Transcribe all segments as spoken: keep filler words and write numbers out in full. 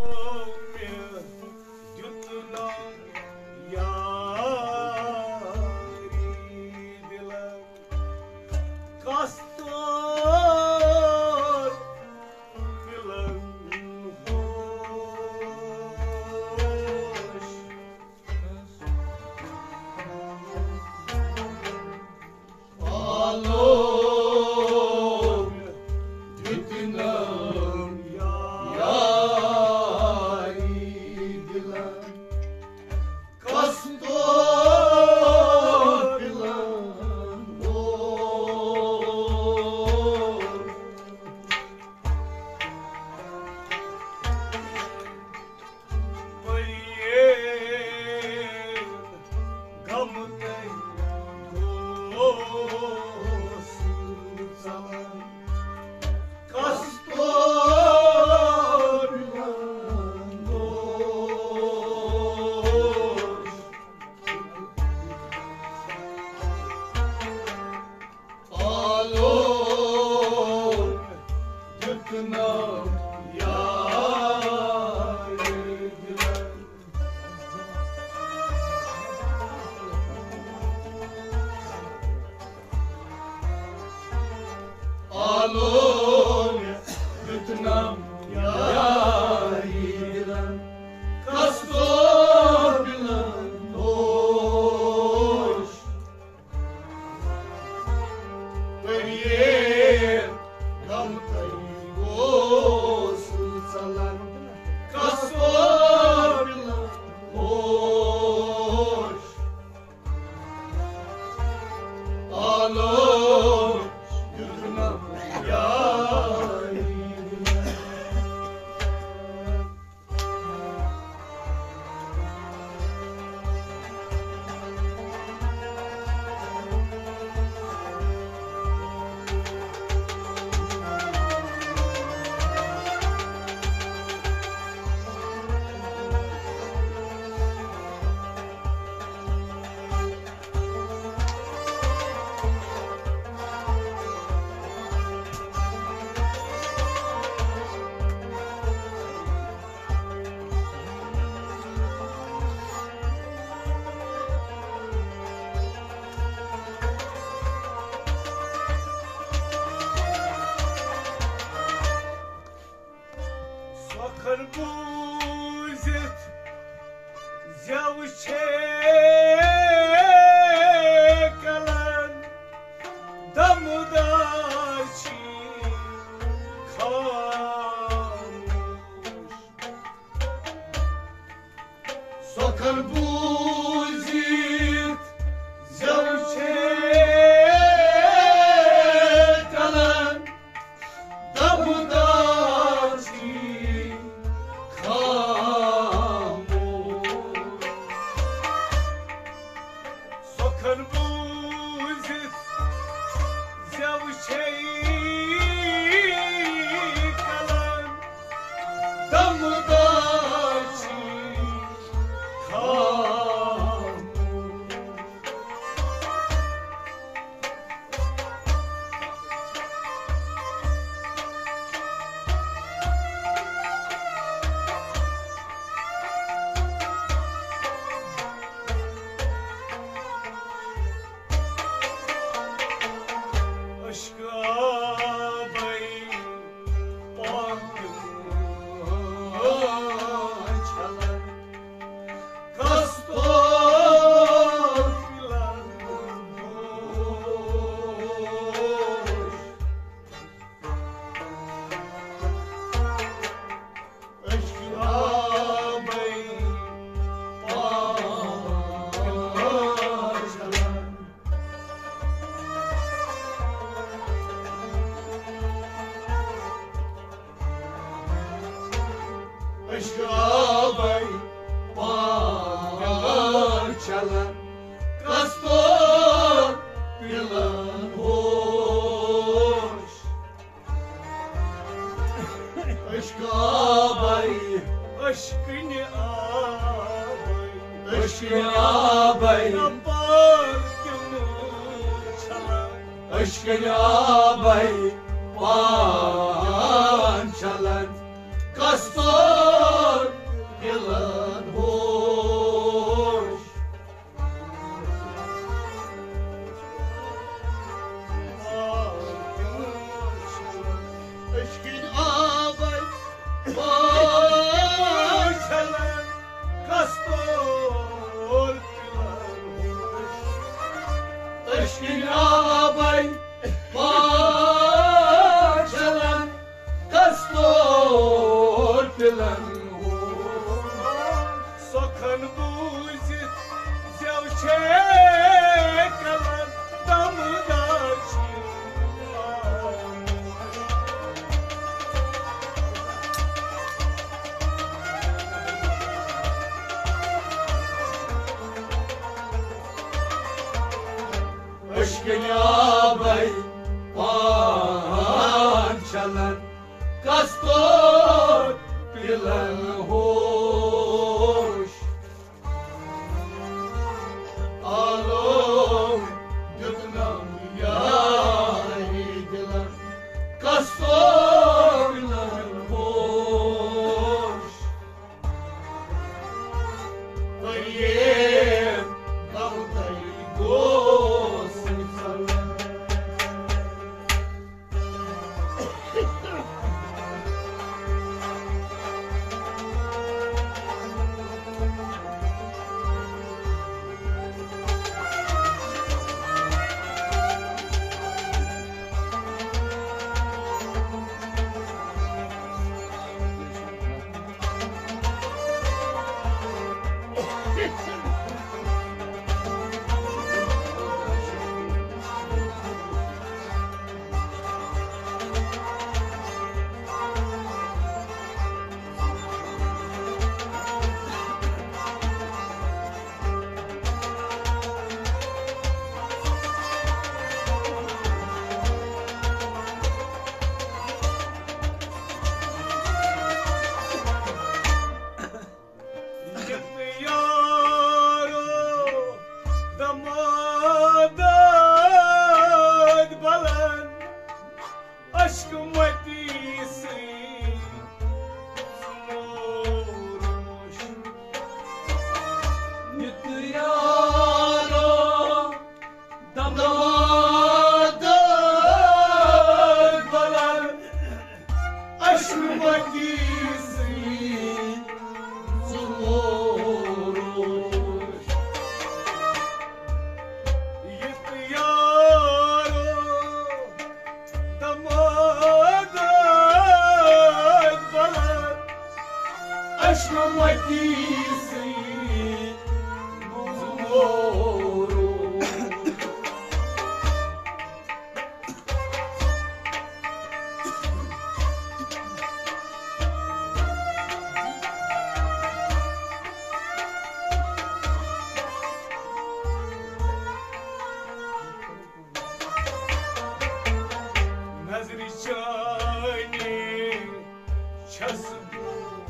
مےٚ دیُت نہٕ یاری دِلن، کس تور پِلن ہوش۔ آلو دیُت نہٕ یاری دِلن، کس تور پِلن ہوش۔ پٔرِیے غم تہٕ اوس ژلان۔ کس تور پِلن ہوش۔ آلو دیُت نہٕ یارِ دِلن۔ آلو دیُت نہٕ یارِ دِلن۔ کس تور پِلن ہوش۔ پٔرِیے غم تہٕ اوس ژلان۔ کس تور پِلن ہوش۔ آلو دیُت نہٕ یارِ دِلن۔ سۄکھن بوٗزِتھ زٮ۪و چھے کلن، دمہٕ دار چھی خاموش۔ سۄکھن بوٗزِتھ زٮ۪و چھے کلن، دمہٕ دار چھی خاموش۔ سۄکھن بوٗزِتھ زٮ۪و چھے کلن، دمہٕ دار چھی خاموش۔ عشقہٕ آبے پاک چھلان، کس تور پِلن ہوش۔ عشقہٕ آبے پاک چھلان۔ عشقہٕ آبے پاک چھلان، کس تور پِلن ہوش۔ عشقہٕ آبے، عشقٕنۍ آبے، عشقٕنۍ آبے، پاک تِم چھلان۔ عشقٕنۍ آبے پاک چھلان، کس تور کلن دمدار چھ۔ اشکنیابے پان چھلن، کستور پلن ہوش۔ آلو دیتنم یاری دلن، کستور پلن ہوش۔ پریم گوتل گوس۔ یارو دماداد بلن اشک متی سی۔ نت یارو دماداد بلن اشک متی سی۔ یت یارو دماداد بلن اشک متی سی۔ نظرِ چانہِ چھَس بہٕ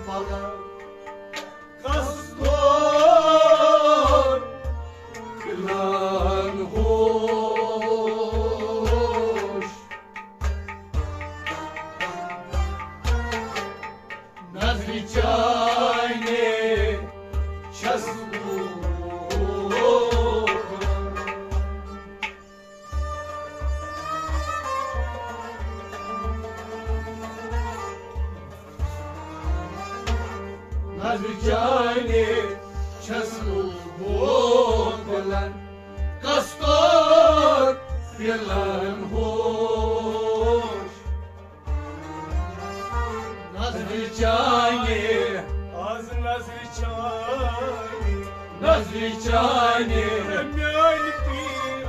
پلو۔ کستور پلن ہوش۔ نظرِ چانہِ چھَس بہٕ نظرِ چانہِ چھَس بہٕ پلن، کستور پلن ہوش۔ نظرِ چانہِ، از نظرِ چانہِ، نظرِ چانہِ، میٲنۍ پیٖر۔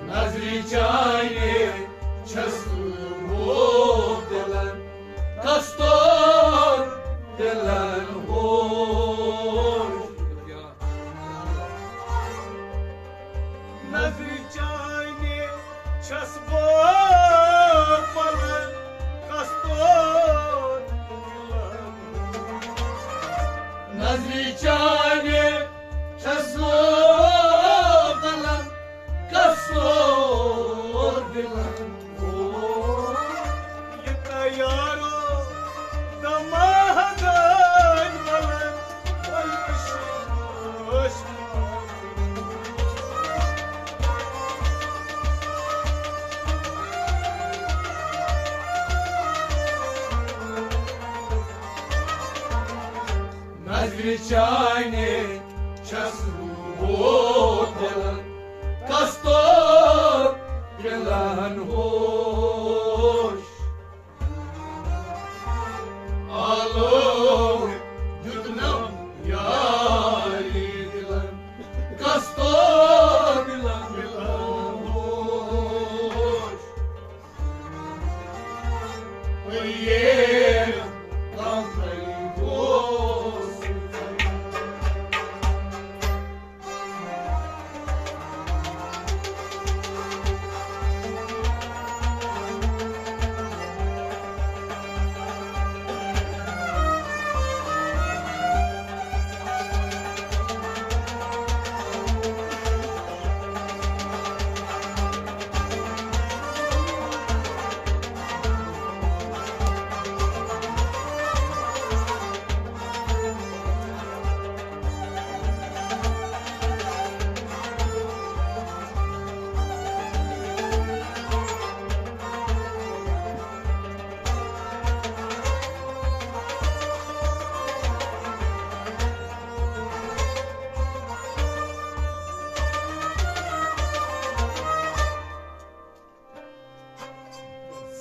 نظرِ چانہِ چھَس بہٕ پلن، کستور پلن ہوش۔ نظرِ چانہِ چھَس بہٕ پلن، کستور پلن۔ نظرِ چانہِ چھَس بہٕ پلن، کستور پلن۔ یارو دماداد بلن، بلکش۔ نظرِ چانہِ چھَس بہٕ پلن، کستور پلن ہوش۔ آلو دیُت نم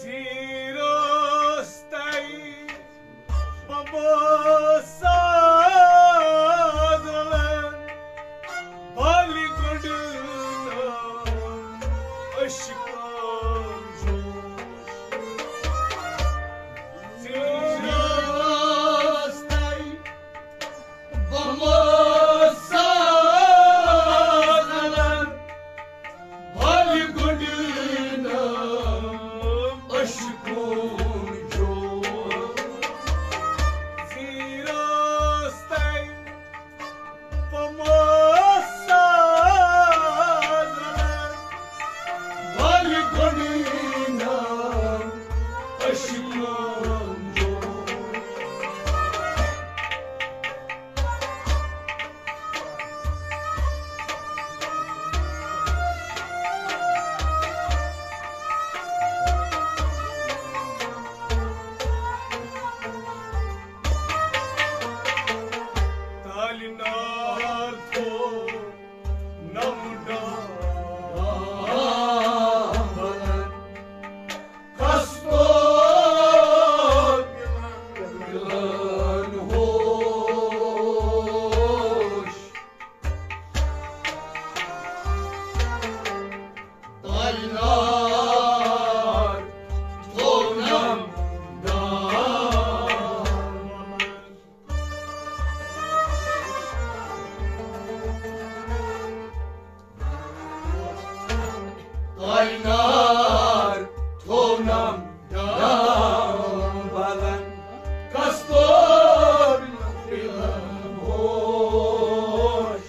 زیٖرس تَے بمبو ساز رلان، بالہِ گۄڈٕ عشقن جوش۔ زیٖرس تَے بمبو ساز رلان، بالہِ گۄڈٕ عشقن جوش۔ زیٖرس تَے بمبو ساز رلان، بالہِ گۄڈٕ عشقن جوش۔ تالہِ نار تھوٚو نم ڈان بلند، کستور ملن ہوش۔ تالہِ نار تھوٚو نم ڈان۔ تالہِ نار تھوٚو نم ڈان بلند، کستور ملن ہوش۔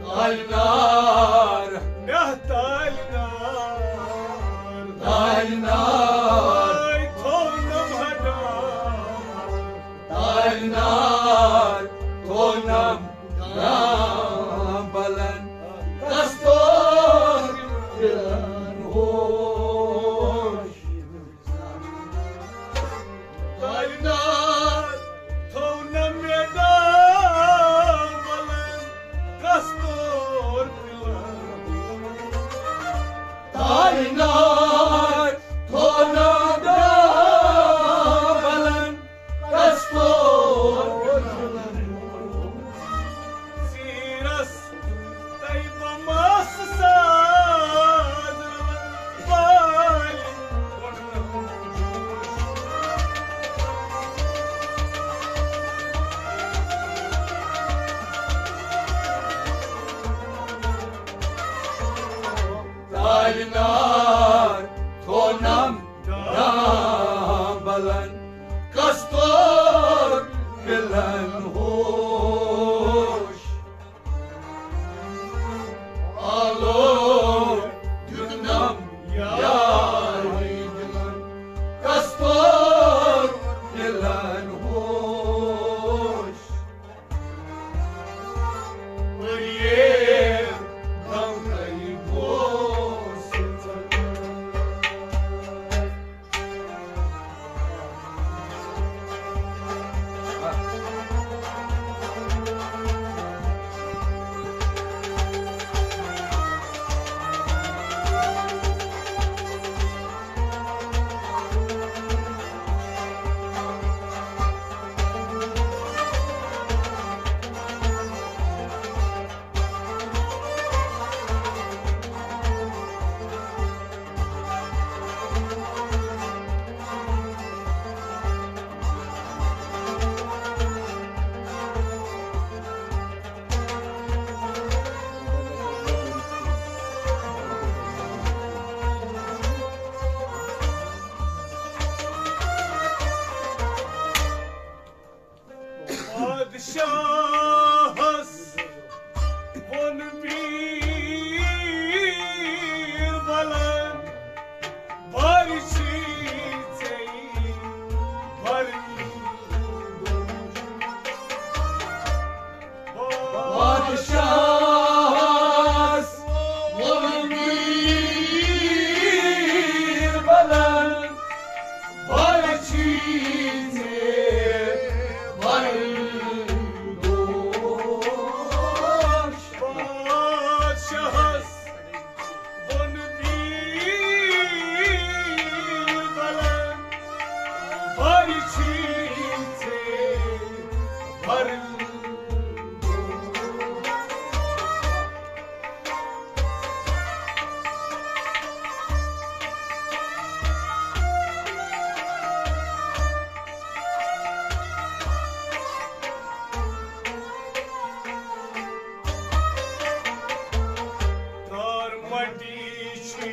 تالہِ نار، یا تالہِ نار، تالہِ نار۔ آے تھوٚونم ہٹان۔ تالہِ نار تھوٚونم ہٹان بلند، کستور ملن ہوش۔ تالہِ نار تھوٚونم مےٚ ڈان بلند، کستور ملن۔ تالہِ نار تھوٚونم ڈان بلند، کستور ملن۔ زیٖرس تَے بمبو ساز رلان، بالہِ گۄڈٕ تالہِ نار تھوٚونم ڈان بلند، کستور ملن ہوش۔ آلو دیُتنم یارِ دِلن، کستور ملن ہوش۔ پریے غم کئی بوس۔ ژےٚ وَرُن دوش۔ بادشاہس ووٚن بیٖبلن، وَرِ چھُے ژےٚ وَرُن۔ کر مٹی چھی،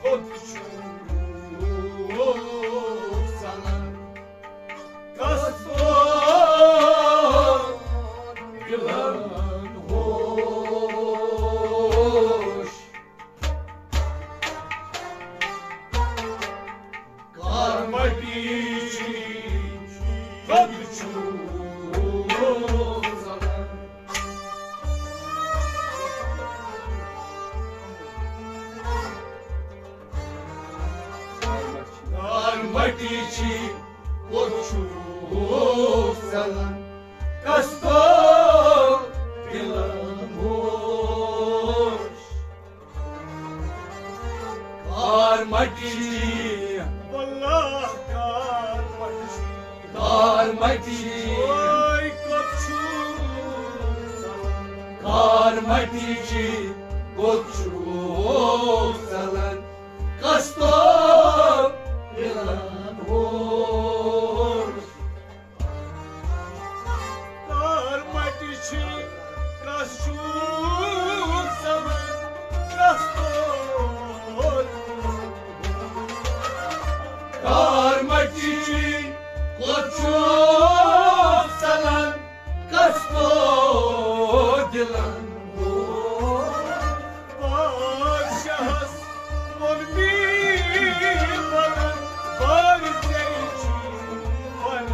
کوٚت چھُکھ ژلان؟ کس دۄہ پِلن ہوش؟ کر مٹی چھی، کوٚت چھُکھ ژلان؟ کر مٹی چھی، کوٚت چھُکھ ژلان؟ کس دۄہ پِلن ہوش؟ کار مٹی چھی۔ واللہ کار مٹی چھی۔ کار مٹی چھی۔ اوے کوٚت چھُکھ ژلان؟ کار مٹی چھی، کوٚت چھُکھ ژلان؟ کس دۄہ پِلن ہوش؟ کار مٹی چھی، کس چھُکھ ژلان؟ کس دۄہ؟ کار مٹی چھی، کوٚت چھُکھ ژلان؟ کس دۄہ دِلن ہوش؟ بادشاہس ووٚن بیٖبلن، وَرِ ژےٚ چھُے وَرُن۔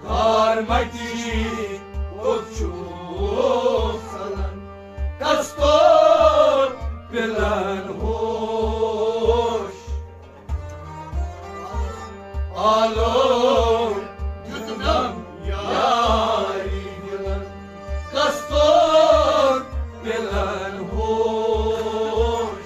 کار مٹی چھی، کوٚت چھُکھ ژلان؟ کس دۄہ پِلن ہوش؟ آلو دیُتنم یاری دِلن، کس دۄہ پِلن ہوش؟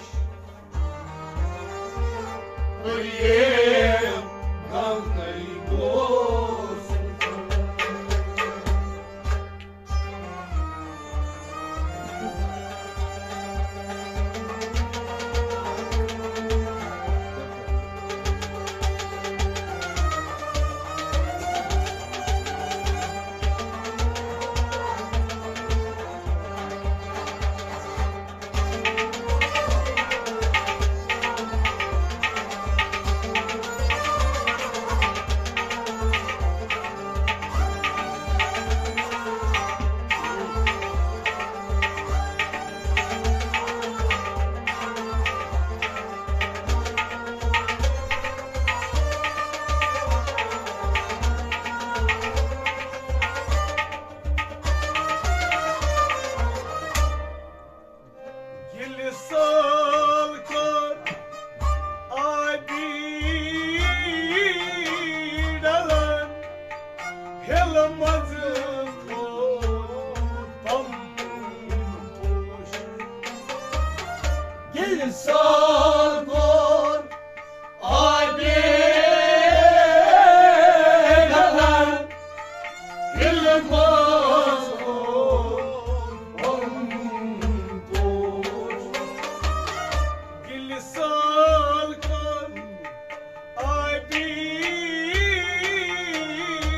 ییٚلہِ سٲل کٔر آبی ڈلان، ہِلہٕ منٛزٕ کھوٚت پمپوش۔ ییٚلہِ سٲل کٔر آبی ڈلان، ہِلہٕ منٛزٕ کھوٚت پمپوش۔ ییٚلہِ سٲل کٔر آبی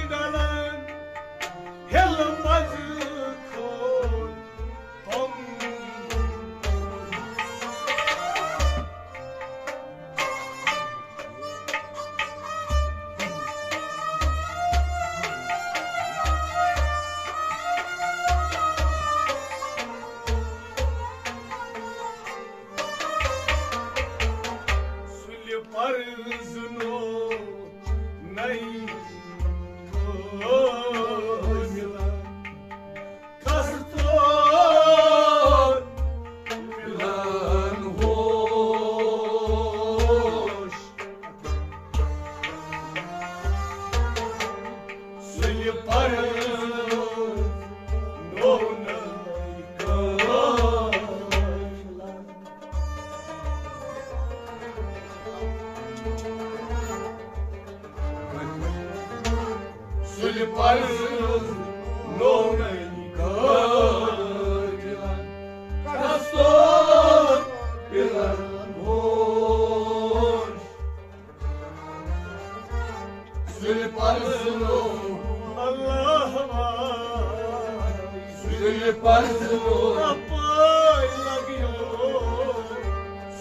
ڈلان، تیٚلہِ پرزٕ نوٚو نٔے کٲم۔ سُلہِ پرزٕ نوٚو نٔے کٲم۔ کستور پِلن ہوش۔ سُلہِ پرزٕنو۔ اللہ واے۔ سُلہِ پرزٕنو۔ اپٲرۍ لگیو۔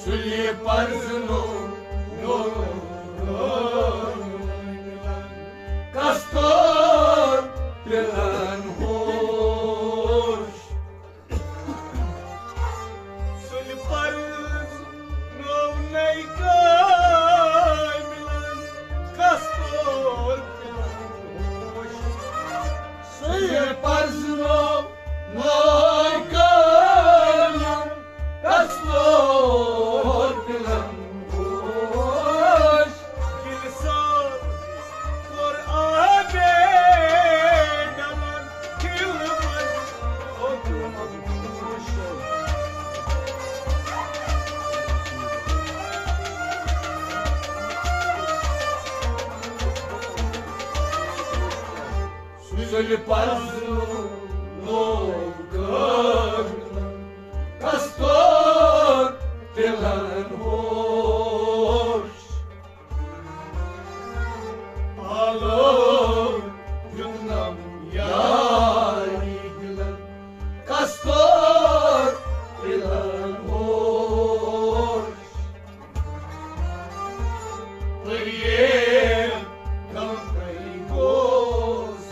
سُلہِ پرزٕنو۔ کستور پِلن ہوش۔ سُلہِ پرزٕنو نَے کٲمِلن کستور پِلن ہوش۔ سُلہِ پرزٕنو نَے کٲمِلن کستور پِلن ہوش۔ ییٚلہِ سال کوٚر آبے ڈلن، کھِل منٛز اوٚت سُلہِ پرزٕنو کٲمِلن کستور پِلن ہوش۔ آلو دیُتنم یاری دِلن کستور پِلن ہوش۔ پریے غم کئی گوس۔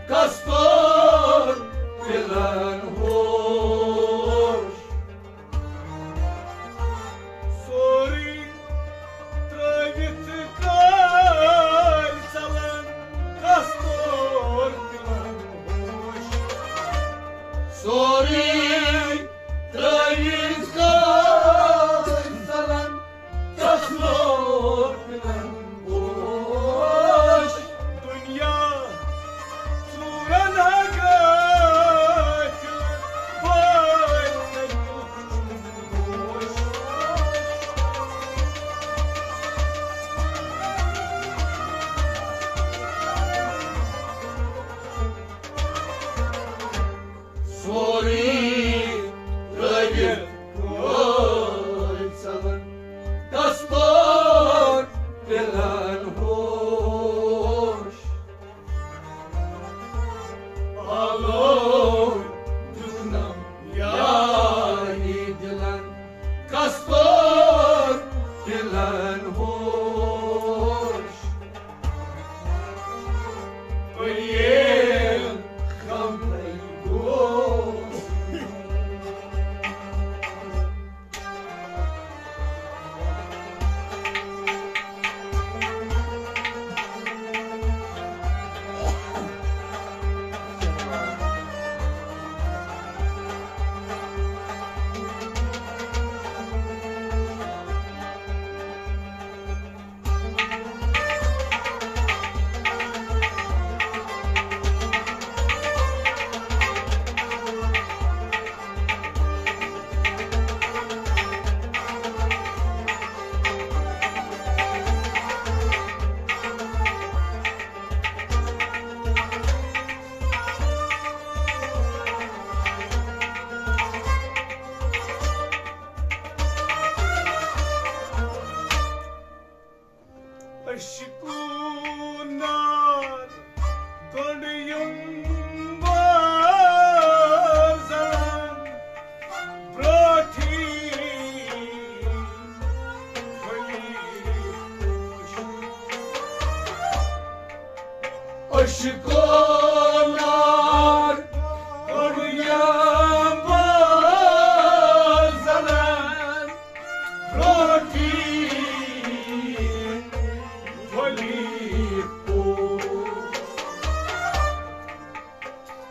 کستور پِلن ہوش۔ سورُے ترٲوِتھ کٲلۍ ژلان کستور پِلن ہوش۔ سورُے ترٲوِتھ کٲلۍ ژلان کستور پِلن ہوش۔ دُنیا ژوٗرن ہا غٲفِل، بٲلۍ تَتہِ ہوش۔ سورُے ترٲوِتھ کٲلۍ ژلان کستور پِلن ہوش۔ آلو دیُتنم یاری دِلن کستور پِلن ہوش۔ پلیل غم گوس۔ عشقو نار گۄڈٕ یِم بٲژَن برٛونٛٹھٕے پھٔلۍ پوش۔ عشقو نار گۄڈٕ یِم بٲژَن برٛونٛٹھٕے پھٔلۍ پوش۔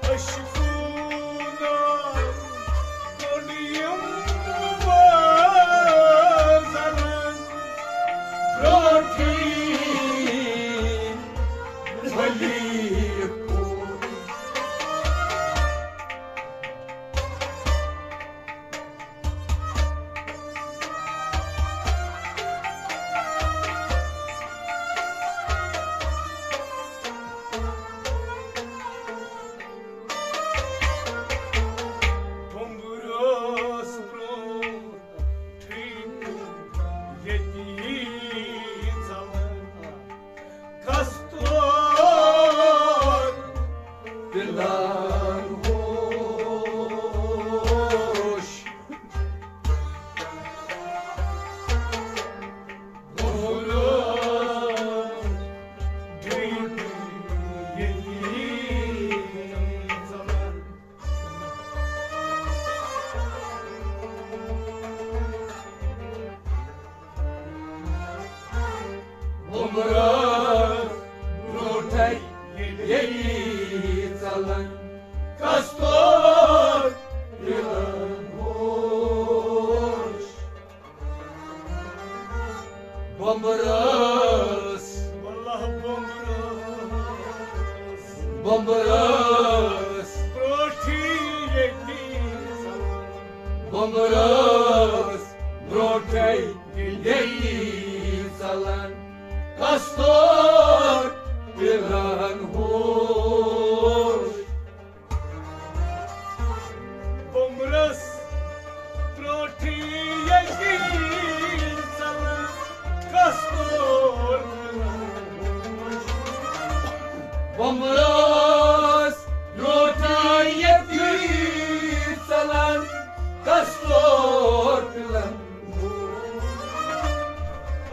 عشقو نار گۄڈٕ یِم بٲژَن برٛونٛٹھٕے پھٔلۍ پوش۔ بومبرس برونٛٹھٕے ییٚتی ژلان کستور پِلن ہوش۔ بومبرس برونٛٹھٕے ییٚتی ژلان بومبرس برونٛٹھٕے ییٚتی ژلان کستور پِلن ہوش۔ بومبرس، واللہ بومبرس، بومبرس برونٛٹھٕے ییٚتی ژلان بومبرس برونٛٹھٕے ییٚتی ژلان کستور پِلن ہوش۔ بومبرس برونٛٹھٕے ییٚتی ژلان کستور پِلن ہوش۔ بومبرس برونٛٹھٕے ییٚتی ژلان کستور پِلن ہوش۔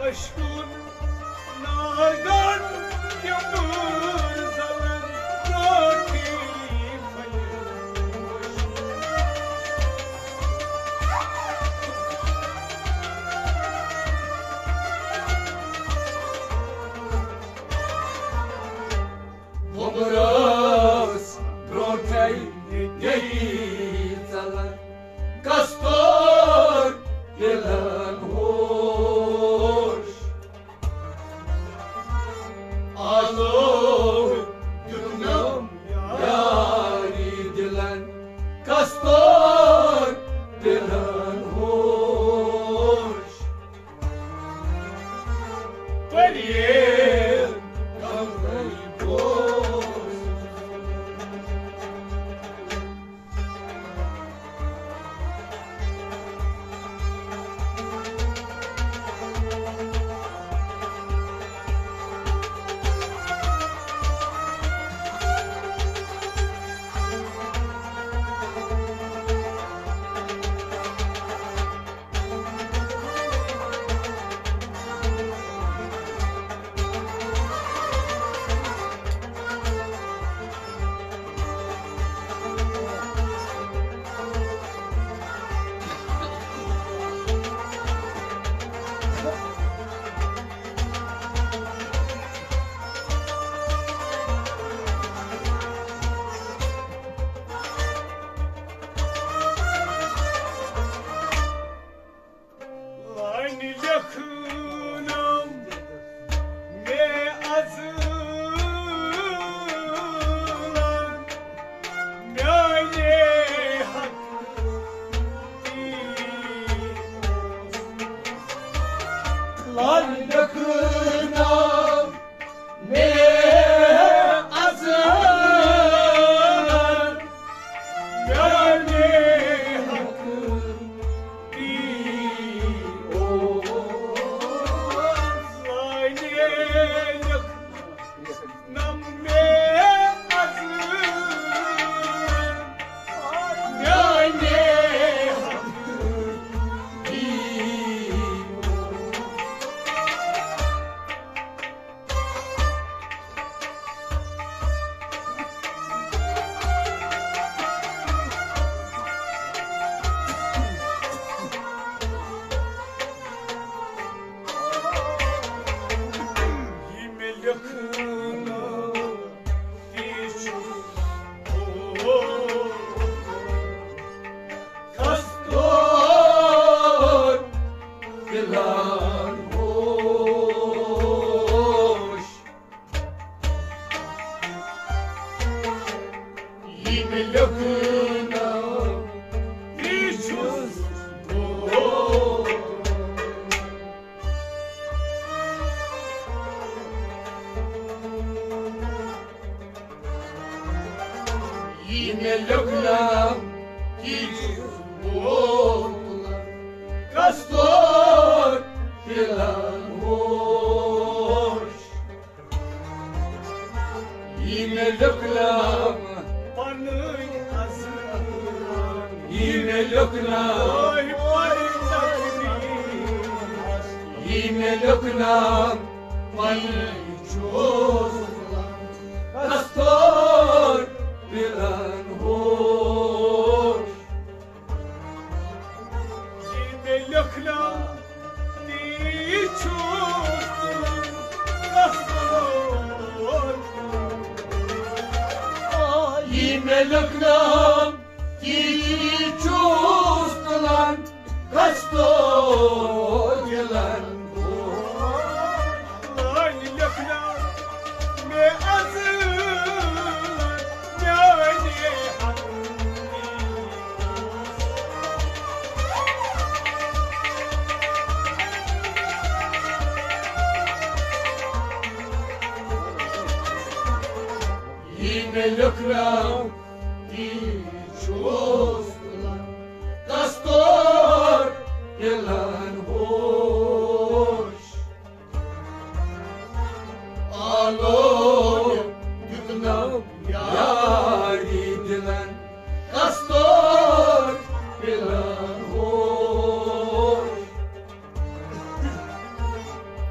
عشقو نار گۄڈٕ یِم بٲژَن یہِ مےٚ لیوٚکھ ناو، یہِ چھُس بہٕ۔ یہِ مےٚ لیوٚکھ ناو، یہِ چھُس بہٕ۔ کستور تِلن ہوش۔ یہِ مےٚ لیوٚکھ ناو پنٕنۍ عزم۔ یہِ مےٚ لیوٚکھ ناو۔ یہِ مےٚ لیوٚکھ ناو پنٕنۍ چھُس کستور تِلن ہوش۔ یہِ مےٚ لیوٚکھ ناو، تی چھُس تُلان کستور۔ یہِ مےٚ لیوٚکھ ناو، تی چھُس تُلان کستور تِلن۔ لٲنہِ لیوٚکھ ناو مےٚ از میانہِ حقہٕ۔ یہِ مےٚ لیوٚکھ ناو، تی چھُس تُلان کستور تِلن ہوش۔ آلو دیُتنم یاری دِلن، کستور پِلن ہوش۔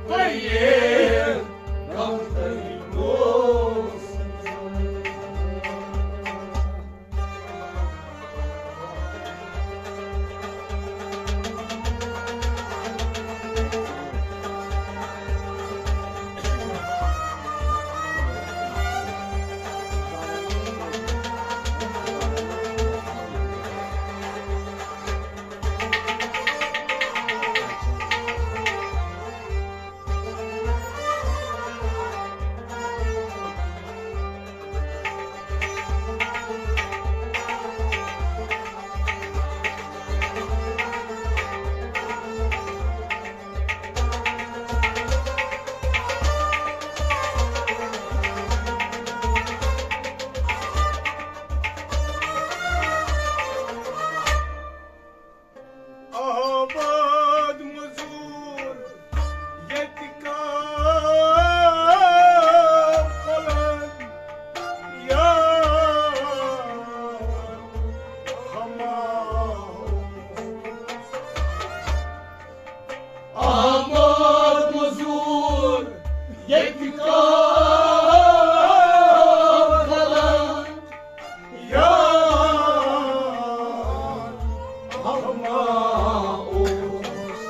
پریے غم تہٕ گوس۔ آباد مزور ییٚتہِ کافلن یار ہما۔ آباد مزور ییٚتہِ کافلن یار ہما اوس۔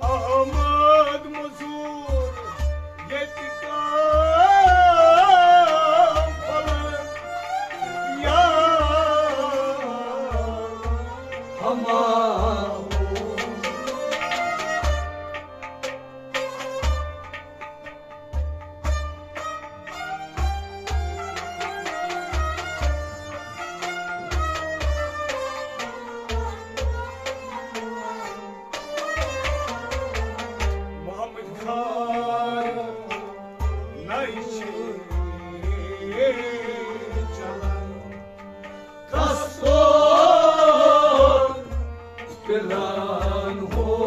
احمد مزور ییٚتہِ کافلن یار ہما اوس۔ محمد خان نَے چھِ چلان۔ کستور پِلن ہوش۔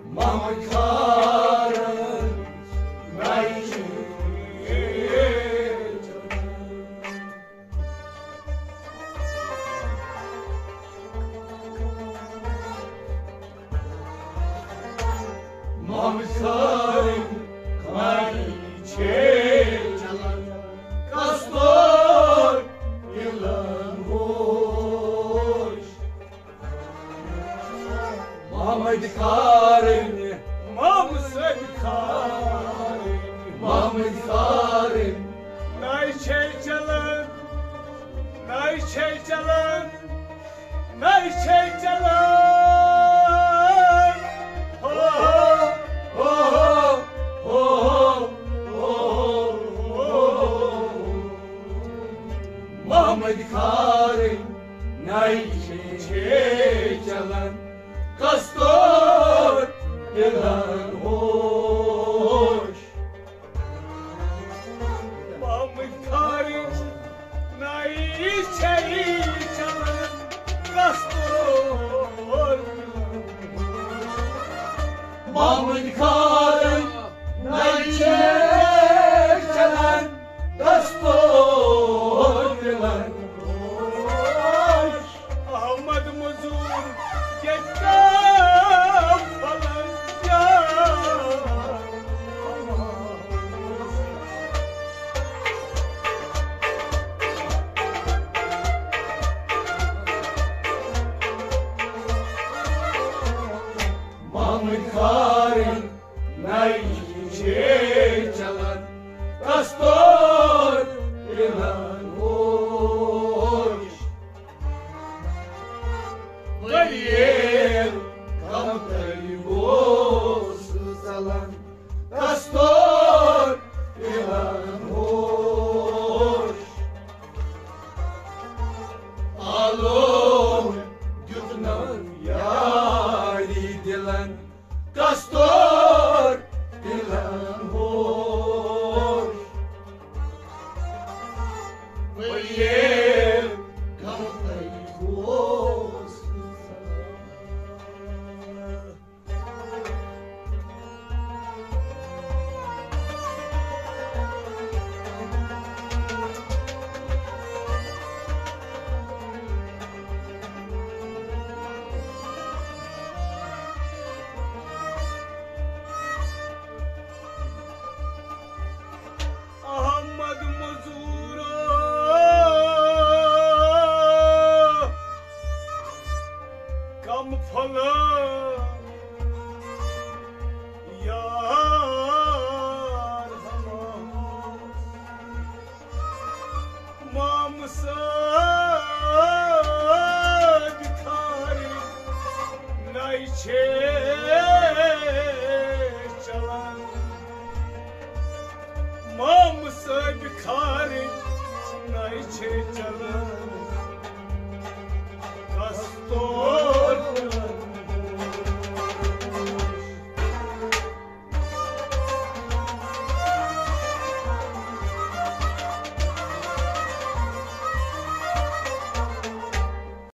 محمد خارن نَے چھِ محمد خارن نَے چھِ چلان۔ کستور پِلن ہوش۔ محمد خارن، محمد خارن، محمد خارن نَے چھِ چلان، نَے چھِ چلان، نَے چھِ چلان۔ ہو، ہو۔ ہوش۔ محمد کھارٕنۍ نَیہِ چھے چلان کستور۔ محمد کھارٕنۍ نَیہِ چھے چلان کستور مِلان ہوش۔ احمد مزور ییٚتہِ کم پھلن جان۔ محمد کھارٕنۍ نَیہِ چھے چلان کستور مِلان ہوش۔ بہٕ ییٚلہِ کمتر گوس ژلان، کستور مِلان ہوش۔ آلو دیُتنم یاری دِلن، کستور مِلان ہوش۔ بہٕ ییٚلہِ کمتر گوس۔ احمد مزورا کم پھلن یار ہما۔ مام صٲب کھارٕنۍ نَیہِ چھے چلان۔ مام صٲب کھارٕنۍ نَیہِ چھے چلان۔